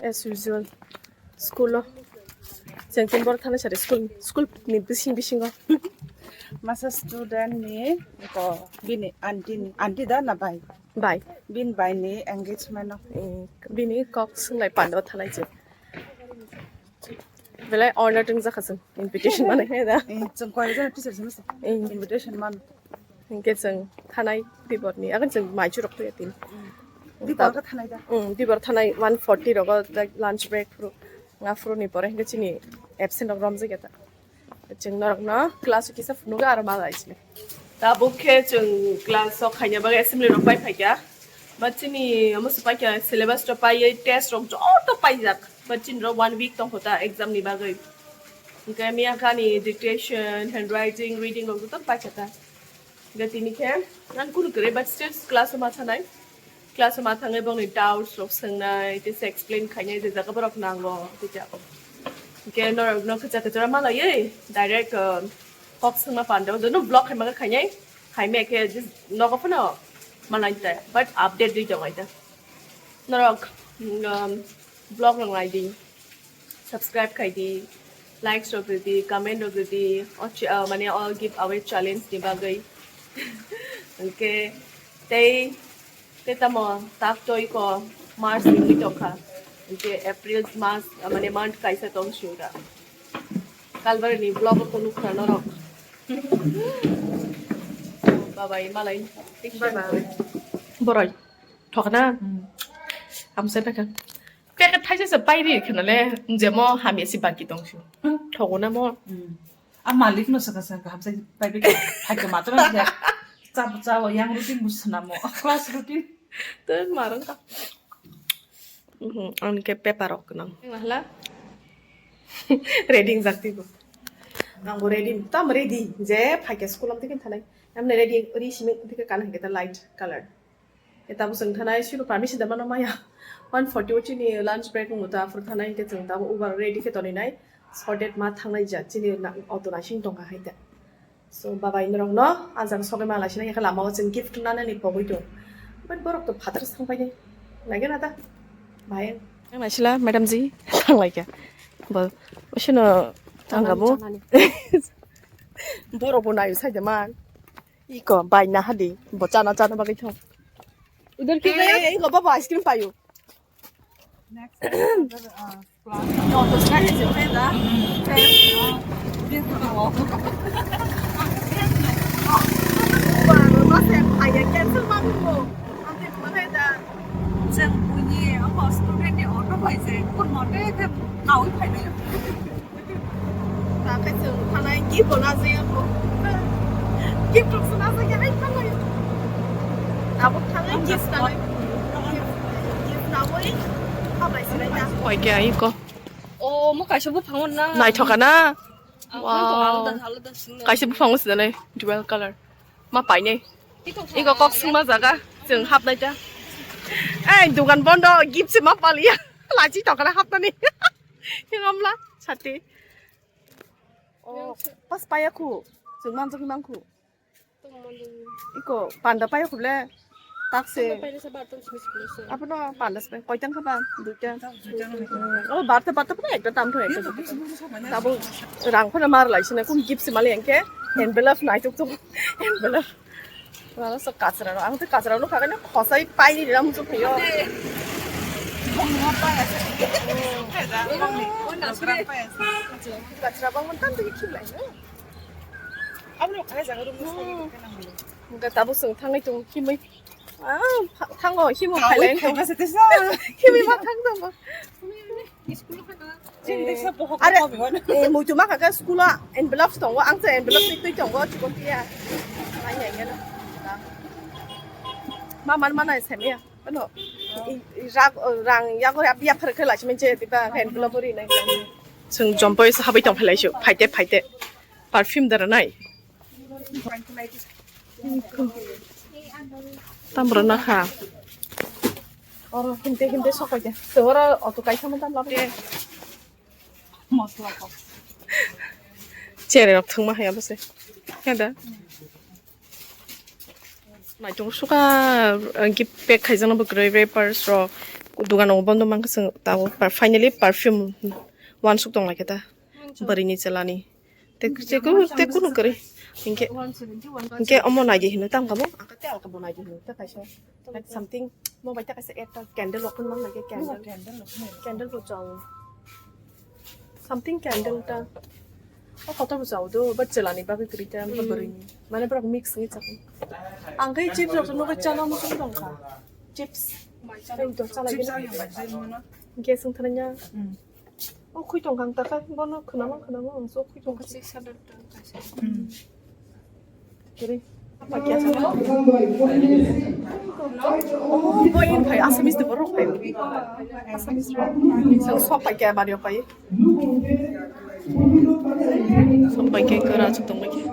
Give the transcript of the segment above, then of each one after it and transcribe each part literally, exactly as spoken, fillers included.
As usual, school o. Chwng tin borok thana sari school, school ni bising bisingo. Masa student ni ko bini aunty ni, aunty da na bai? Bai. Bini bai ni engagement o. Eh, bini kok swng lai pando thanai chwng. Belai honor tong jakha chwng invitation manai hai da. Eh, chwng koi jana teacher simi sa. Eh. Invitation man. Hinkhe chwng thanai dibor ni, agan chwng mai churok tuya tin. Dibor ka thanai da? Mm, dibor thanai one forty rogo, like, lunch break phuru. Nga phuru ni pore hinkhe chini absent rok romjak ya ta. Chwng norokno class o kisa phunugo aro ma lai sini. Tabuk khe chwng class o khaina bagwi assembly rok pai phaikha. Ba chini omo se paikha syllabus rok paiwi test rok joto paijak. Ba chini rok one week tongkho ta exam ni bagwi. Hinkhe miya kha ni dictation, handwriting, reading rok joto paikha ta. Hinkhe tini khe ang kunu kwrwi but still class o ma thanai. Class o ma thangwi bongni doubts rok swngnai, tei se explain khainai je jaga borok nango tei jago. Hinkhe norok no kwchak kwchak ma laiwi direct, uh, kok swngma panda o jono vlog khaima khe khainai, khaimya khe just nogo phano ma nai ta, but update dwi tongo ita. Norok, um, vlog rok nai di. Subscribe khai di, likes rok rw di, comment rok rw di, o ch-, ah, mane o giveaway challenge ni bagwi. Hinkhe tei, tei tamo tak toi ko March ni wngwi tongkha. Hinkhe April mas, ah, mane month kaisa tong sio da. Kalbar ni vlog o kunu khna norok. Bye bye, malai. Bye bye. Boroi. Thokna. Hmm. Amsai baka. Packet thaisa se pairi khna le, jemo hamya si baki tong sio. Thokna mo. Hmm. A malik no saka saka hamsai pai baka. Hai ke matro je. Chap chao yang routine busna mo. Class routine. Tun marang ka. Mhm, ang ke paper rok nang. Mahla. Ready jak tigo. Ang bo ready, tam ready. Je phaikhe school am tikin thanai. Amne ready ri simi tikin kan hai ke ta light color. Eta bo chwng thanai siro permission da mano maya. One forty o chini lunch break wngmo ta aphuru thanai hinkhe chwng tamo ubar ready khe tonwi nai. Sorted ma thangnai ja chini na-, auto naising tongkha hai ta. So baba inorok no ajak sogwi ma laisina yakhe lama o chwng gift nana ni pogwi tong. But borok to phatar sang pai nai. Nai gana ta. Bai. Ang naisila madam ji thang lai kha. Bo osino thang gabo. Borok bo nayo sai de man. Iko bai na hadi bo chana chana bagwi thong. Udar ki gaya? Iko baba ice cream payo. Next, uh, class. No, to sa ke se peda. Peda. Peda. Ba, ba se phaya cancel ma mo. Ante peda. Jeng bunyi apa student ni auto bai se. Kun mote ke kau phai na. Ta khe chwng thanai gift bo na jaya bo. Gift rok se na jaya hai thanai. Abo thanai gift na. Gift, gift na boi. Khamai se nai ta. Koi ke ai ko. O mo kaisa buphango na. Naithoka na. Wow. Kaisa buphango se nai dual color. Ma painai. Iko kok sungma jaga chwng hapnai ta. Ei dukan bondo gift se ma paliya. Lachi tokana hapnani. Hingamla sati. Oh, pas paya khu. Chwng manjak mangkhu. Iko panda paya khu le. Takse. Abono panda se koitang khaba duita. Oh, barta barta pura ekta tam thoi ekta. Tabo rang phana mar lai sina kum gift se mali engke envelope nai tuk tuk envelope. Wala sa kachra ro, ang tei kachra no kha khe khosai pai ni ram chu phaio. Kachra bang man tam tei khim lai no. Abo no kha jaga rum. Ga tabo sung thangai tung khimai. Ah, thango khimo khailai. Khimai ma thang tong. Are, eh, muitu ma kaka school o envelope tongo, ang se envelope twi twi tongo, chikon tiya. Ai, ai, ai. Ma man mana semiya. Ano, i, i, rak, rang yago ya, ya phar khala simi je tiba envelope ri nai. Sung jompoi sa habai tong phalai su, phaite, phaite. Perfume dara nai. Tamro na kha. Oro himte himte sok paikha. To oro auto kaisa mo tam labo. Te. Mosla ko. Chere rok thwngma hai abo se. Heda. Naitung suka, uh, gift pack khaijakno bo kwrwi wrappers rok. Dogano bondo mankha chwng tabuk. Finally perfume wansuk tong laikha ta. Bwrwini chwlani. Te, te kunu, te kunu kwrwi. Hinkhe, hinkhe omo naidi hino tamo kamo. Ang khe te alka bo naidi hino ta kaisa. Like something, mo bai ta kaisa ekta candle rok phano mang nai khe candle. Candle rok phano. Candle bo chao. Something candle ta. O kotor bo chao do, but chwlani bagwi kwrwi ta, bwrwini. Mane borok mix wngwi chakha. Ang khe chips rok nugwi chana muchung tongkha. Chips. Chips ang bai chai mano. Gas wng thangya. O khwi tong kha ang ta kha, bono khwnamang khwnamang ang so khwi tong kha. Kiri. Apa kya sa? Oh, boy, bhai, Assamese de borok bhai. Assamese rok. So, sok pai kya bari pai. Sok pai kya kara chuk tong bai kya.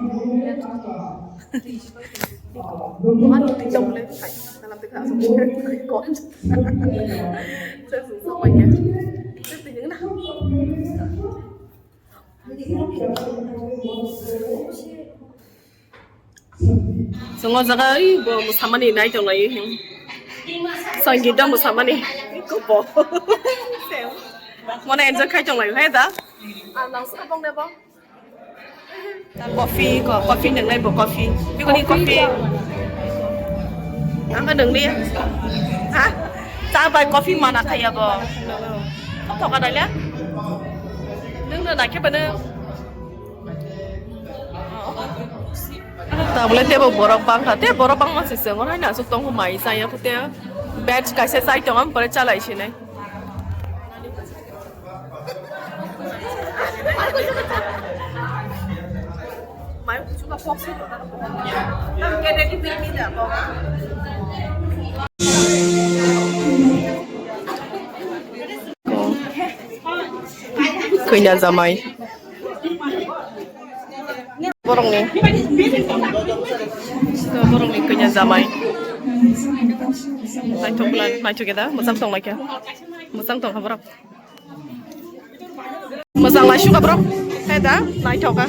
Mano twi tong le bhai. Dalam twi kha sok. Kon. Sok sok pai kya. Sok twi na. Chwng o jaga oi bo mwsamani nai tong lai. Sangeeta mwsamani. Kobo. Mona enjoy khai tong lai hai da. Coffee ko, coffee nang nai bo coffee. Bikoni coffee. Ang ka nang ni. Ha? Cha bai coffee mana khaya bo. Thok ka dai le. Nang na na khe bana. Tabole tebo borok bangkha, te borok bangma se chwng, ohaino aswk tongkha mai chaya khe te. Veg kaisa chai tongo, pore chalai sinai. Kanya jamai. Borokni. Borokni kanya jamai. Naithok, naithok da, mwchang tong laikha. Mwchang tong kha borok. Mwchang lai suka borok. Hai da, naithok kha.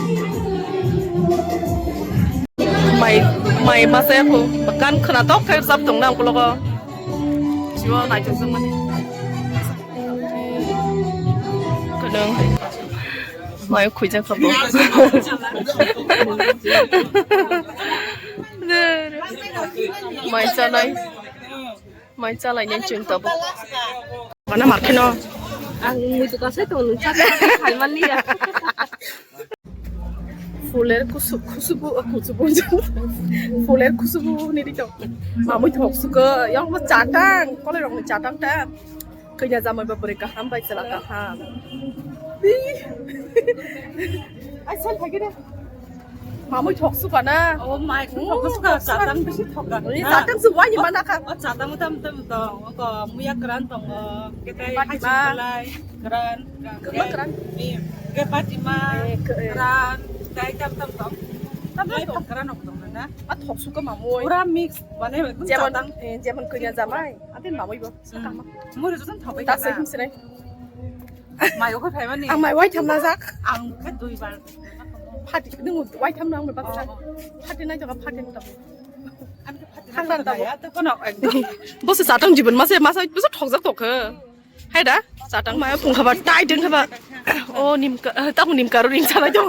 Mai, mai masa ya ko. Kan khna tok khe sap tong nang kulogo. Jiwa naithok jong mani. Kadang. Mai khuijak kha bo. Mai chanai. Mai chalainai chwng tabuk. Mana markheno. Ang muitu kasai tong nung chakha khai manliya. Fuler kusu, kusubu, kusubu. Fuler kusubu ni dito. Mamui thok suka, yang mo chatang, kole rong ni chatang ta. Kanya jamai ba bwrwi kaham bai chwla kaham. Ai sal phai gede. Mamui thok suka na. Oh my, thok suka, chatang bisi thok ka. Ni chatang su wai ni mana ka. Oh, chatang utam tam to. Ko muya kran tong. Ketai Fatima. Hajim kalai kran. Kema kran? Ni ke Fatima kran. Dai tam tam tong. Tam tam tong kran ok tong na. A thok suka mamui. Pura mix, mane jemon chatang. Jemon kanya jamai. Ate mamui bo. Sakama. Muri joton thok bai. Ta se him sirai. Mai o khe phaimani. Ang mai wai tham na jak. Ang khe dui bar. Phati nung wai tham nang bak jak. Phati nai jak phati nang. Ang khe phati nang jak. Bosi satang jibon masa masa bosi thok jak tok khe. Hai da satang mai phung khaba tai deng khaba. O nimka ta nimka ro ring sanai to.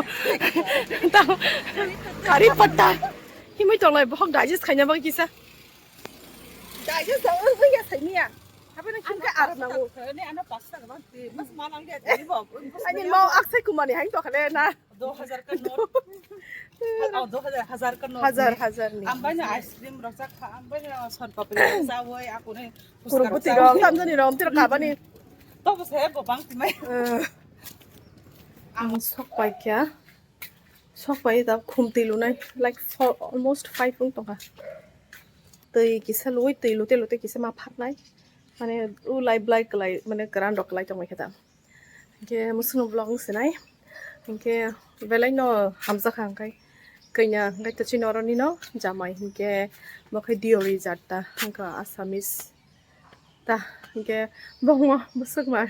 Ta kari patta. Himai tonglai bohok digest khaina bagwi kisa. Digest da oi ya saimiya. Hape na khim khe aram nango. Ni ano pasta ka bang ti, mas malang dia ti bo. Ani mau aksai kumani hain to khale na. Do hajar ka note. Oh, do hajar, hajar ka note. Hajar, hajar ni. Ambai na ice cream rok jak kha, ambai na son papri rok jawoi, aku ne. Kuru puti rok, tamjani rok, tira kabani. To bo se bo bang ti mai. Ang sok pai kya. Sok pai da khum twi lunai, like, for almost five wng tongkha. Twi kisa lui, twi lute lute kisa ma phatnai. Mane u lai blai kwlai, mane kwran rok kwlai tongmai khe da. Hinkhe musuno vlog wng sinai. Hinkhe belai no hamjakha hinkhe. Kanya hinkhe to chini oro nino jamai hinkhe bo khe Deori jat ta hinkhe Assamese. Ta, hingke bongmo bwswk ma.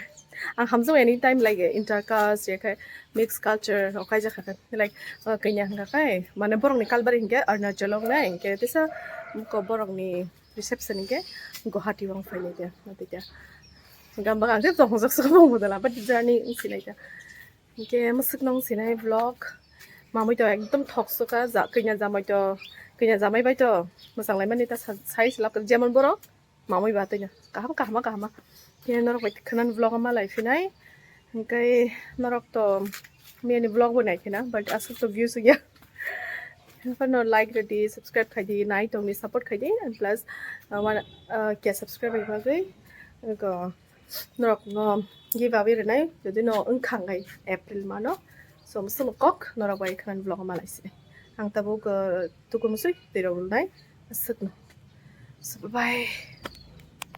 Ang hamjak any time like inter caste, ya khe mixed culture, o kaijak kha khe. Like, uh, kanya hingka khe, mane borokni kalbari hingke Arunachal wngnai, hingke tesa ko borokni reception hingke Guwahati wng phainai khe, naitwi khe. Hingke ang bwkha ang khe tongthok sok bongmo dala, but journey wng sinai khe. Hingke mwswk nung sinai vlog. Mamui to ekdom thok suka, ja, kanya jamai to, kanya jamai bai to mwchang lai mani ta sa-, sai slap, jemon borok mamui ba tanya. Kaham, kahama, kahama. Khe norok bai khwnan vlog ma lai phinai. Hingke norok to miyani vlog bo nai khena, but aswk to views ya. Hingke no like redi, subscribe khai di, nai tong ni support khai di, and plus, uh, one, uh, kya subscribe bai bagwi. Go. Norok no giveaway rwnai, jodi no wngkha hwnkhe April mano. So, mwswk kok norok bai khwnan vlog ma lai sinai. Ang tabuk, uh, tuku musui twi rok rwnai. Aswk no. So, bye.